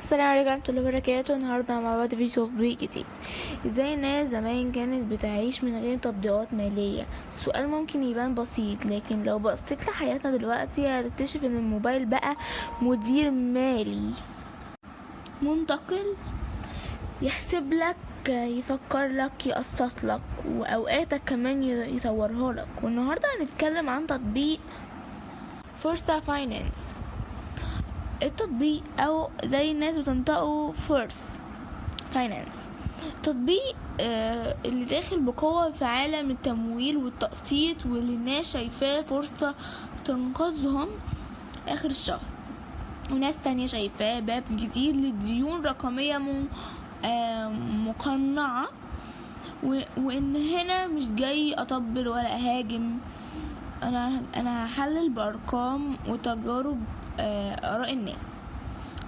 السلام عليكم ورحمة الله وبركاته. النهاردة مع بعض فيديو تطبيق جديد. ازاي الناس زمان كانت بتعيش من غير تطبيقات مالية؟ السؤال ممكن يبان بسيط، لكن لو بصيت لحياتنا دلوقتي هتكتشف ان الموبايل بقى مدير مالي منتقل، يحسب لك، يفكر لك، يقسط لك، واوقاتك كمان يطورها لك. والنهاردة هنتكلم عن تطبيق فرصة Finance، التطبيق او زي الناس بتنطقه فورس Finance، تطبيق اللي داخل بقوة في عالم التمويل والتقسيط، واللي الناس شايفاه فرصة تنقذهم آخر الشهر، وناس تانية شايفاه باب جديد لديون رقمية مقنعة. وإن هنا مش جاي أطبل ولا أهاجم، أنا هحلل بأرقام وتجارب آراء الناس.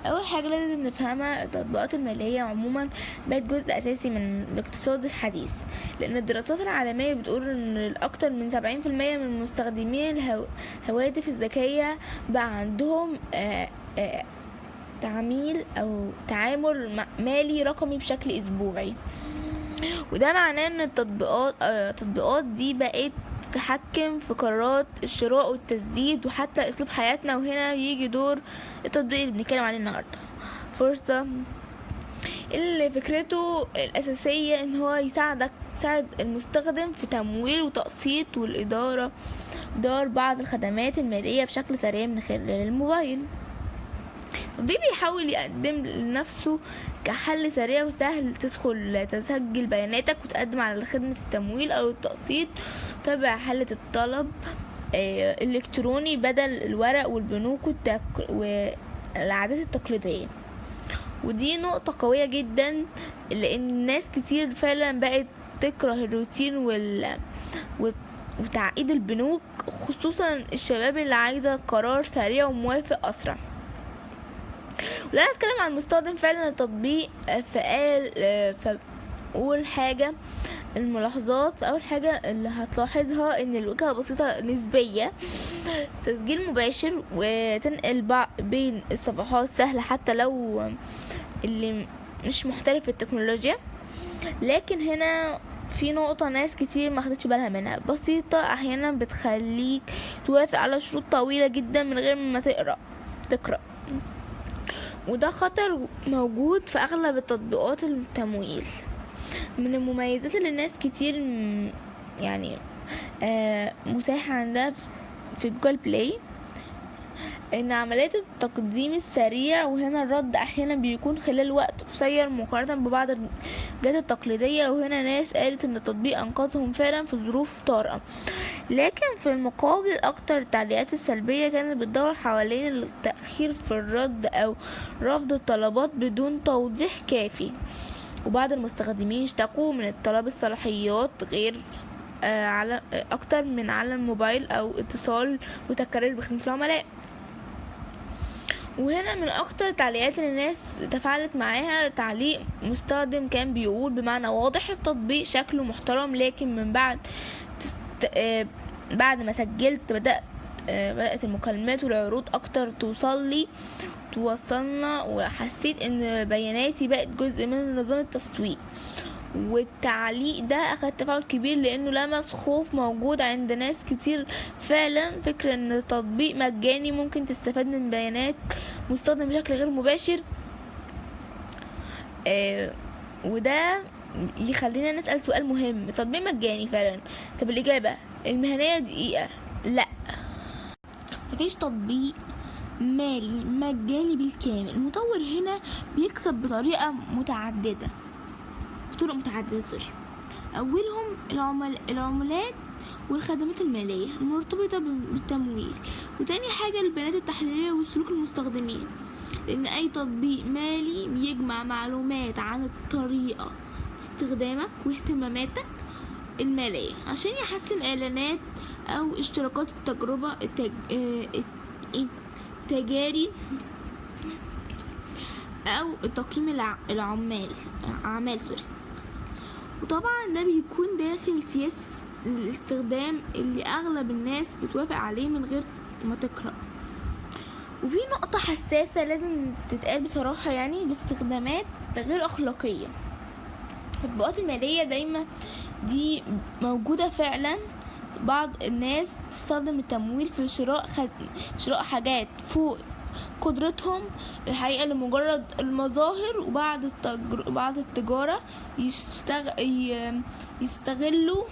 أول حاجة لازم نفهمها، التطبيقات المالية عموما بقت جزء أساسي من الاقتصاد الحديث، لأن الدراسات العالمية بتقول إن الأكثر من 70% من مستخدمين الهواتف الذكية بقى عندهم تعميل أو تعامل مالي رقمي بشكل أسبوعي. وده معناه ان التطبيقات دي بقت تتحكم في قرارات الشراء والتسديد وحتى اسلوب حياتنا. وهنا يجي دور التطبيق اللي بنتكلم عليه النهارده، فرصة، اللي فكرته الأساسية إن هو يساعد المستخدم في تمويل وتقسيط والإدارة دار بعض الخدمات المالية بشكل سريع من خلال الموبايل. التطبيق بيحاول يقدم لنفسه كحل سريع وسهل، تدخل تسجل بياناتك وتقدم على خدمة التمويل أو التقسيط، تتابع حالة الطلب إلكتروني بدل الورق والبنوك والعادات التقليدية. ودي نقطة قوية جدا، لأن ناس كتير فعلا بقت تكره الروتين وتعقيد البنوك، خصوصا الشباب اللي عايزة قرار سريع وموافق أسرع. ولا هتكلم عن المستخدم فعلا التطبيق، فقال فأول حاجة الملاحظات، أول حاجة اللي هتلاحظها إن الواجهة بسيطة نسبية، تسجيل مباشر وتنقل بين الصفحات سهلة حتى لو اللي مش محترف في التكنولوجيا. لكن هنا في نقطة ناس كتير ما خدتش بالها منها، بسيطة أحيانا بتخليك توافق على شروط طويلة جدا من غير ما تقرأ، وده خطر موجود في أغلب التطبيقات التمويل. من المميزات اللي الناس كتير يعني متاحة عندها في Google Play، ان عملية التقديم السريع، وهنا الرد احيانا بيكون خلال وقت قصير مقارنة ببعض الجهات التقليدية. وهنا ناس قالت ان التطبيق انقذهم فعلا في ظروف طارئة. لكن في المقابل اكتر التعليقات السلبية كانت بتدور حوالين التأخير في الرد او رفض الطلبات بدون توضيح كافي، وبعض المستخدمين اشتكوا من الطلب الصلاحيات غير على اكتر من على الموبايل او اتصال متكرر بخدمة العملاء. وهنا من اكتر التعليقات اللي الناس تفاعلت معاها تعليق مستخدم كان بيقول بمعنى واضح: التطبيق شكله محترم، لكن من بعد تست... آه، بعد ما سجلت بدأت المكالمات والعروض اكتر توصل لي توصلنا، وحسيت ان بياناتي بقت جزء من نظام التسويق. والتعليق ده اخد تفاعل كبير لانه لمس خوف موجود عند ناس كتير فعلا، فكرة ان تطبيق مجاني ممكن تستفاد من بيانات مستخدم بشكل غير مباشر. وده يخلينا نسأل سؤال مهم: تطبيق مجاني فعلا؟ طب الإجابة المهنية دقيقة: لا، مفيش تطبيق مالي مجاني بالكامل. المطور هنا بيكسب بطريقة متعددة، بطرق متعددة sorry، أولهم العملات والخدمات المالية المرتبطة بالتمويل، وتاني حاجة البيانات التحليلية وسلوك المستخدمين، لأن أي تطبيق مالي بيجمع معلومات عن الطريقة استخدامك واهتماماتك المالية عشان يحسن إعلانات أو اشتراكات التجربة إيه؟ التجاري أو تقييم العمال أعمال sorry. وطبعا ده بيكون داخل سياسة الاستخدام اللي أغلب الناس بتوافق عليه من غير ما تقرأ. وفي نقطة حساسة لازم تتقال بصراحة، يعني الاستخدامات غير أخلاقية. التطبيقات المالية دايما دي موجودة فعلا، بعض الناس تستخدم التمويل في شراء حاجات فوق قدرتهم الحقيقة لمجرد المظاهر، وبعض بعض التجارة يستغلوا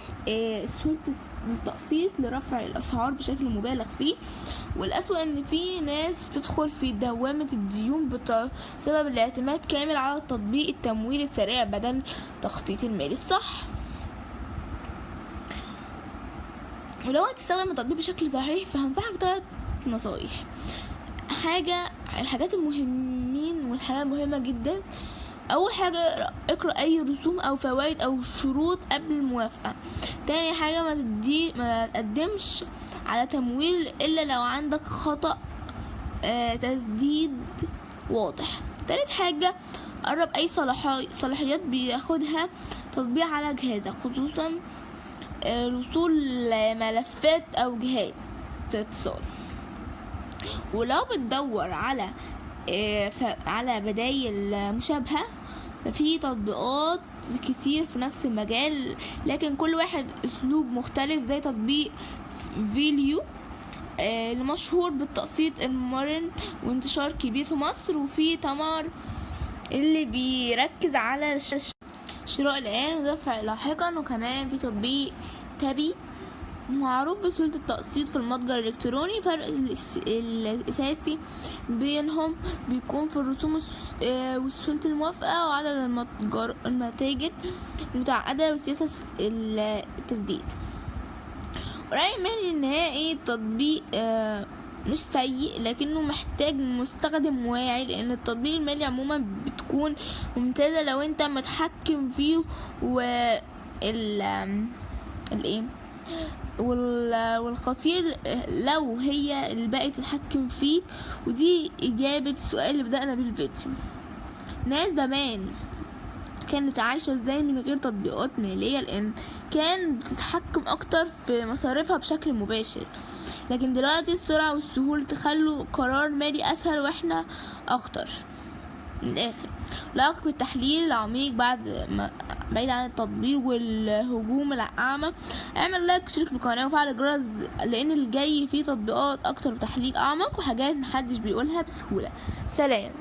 سهولة التقسيط لرفع الأسعار بشكل مبالغ فيه. والأسوأ إن في ناس بتدخل في دوامة الديون بسبب الاعتماد كامل على التطبيق التمويل السريع بدل تخطيط المالي الصح. ولو هتستخدم التطبيق بشكل صحيح فهنصحك 3 نصايح. الحاجات المهمين والحاجة المهمة جدا، اول حاجة اقرأ اي رسوم او فوائد او شروط قبل الموافقة. تاني حاجة ما تقدمش على تمويل الا لو عندك خطأ تسديد واضح. تالت حاجة قرب اي صلاحيات بياخدها تطبيق على جهازك، خصوصا الوصول لملفات او جهات اتصال. ولو بتدور على بدايل مشابهة ففي تطبيقات كتير في نفس المجال، لكن كل واحد اسلوب مختلف، زي تطبيق فيليو المشهور بالتقسيط المرن وانتشار كبير في مصر، وفي تمر اللي بيركز على شراء الآن ودفع لاحقا، وكمان في تطبيق تابي معروف بسهولة التقسيط في المتجر الإلكتروني. فرق الأساسي بينهم بيكون في الرسوم وسهولة الموافقة وعدد المتاجر المتعددة وسياسة التسديد. ورأيي المهني النهائي التطبيق مش سيء، لكنه محتاج مستخدم واعي، لأن التطبيق المالي عموما بتكون ممتازة لو انت متحكم فيه والخطير لو هي الباقي تتحكم فيه. ودي إجابة السؤال اللي بدأنا بيه الفيديو. ناس زمان كانت عايشة ازاي من غير تطبيقات مالية؟ لان كان بتتحكم اكتر في مصاريفها بشكل مباشر، لكن دلوقتي السرعة والسهولة تخلوا قرار مالي اسهل واحنا اخطر. من الاخر لاحق بالتحليل العميق بعد ما بعيد عن التطبيق والهجوم الاعمى. اعمل لايك واشترك في القناة وفعل الجرس، لان الجاي فيه تطبيقات اكتر وتحليل اعمق وحاجات محدش بيقولها بسهولة. سلام.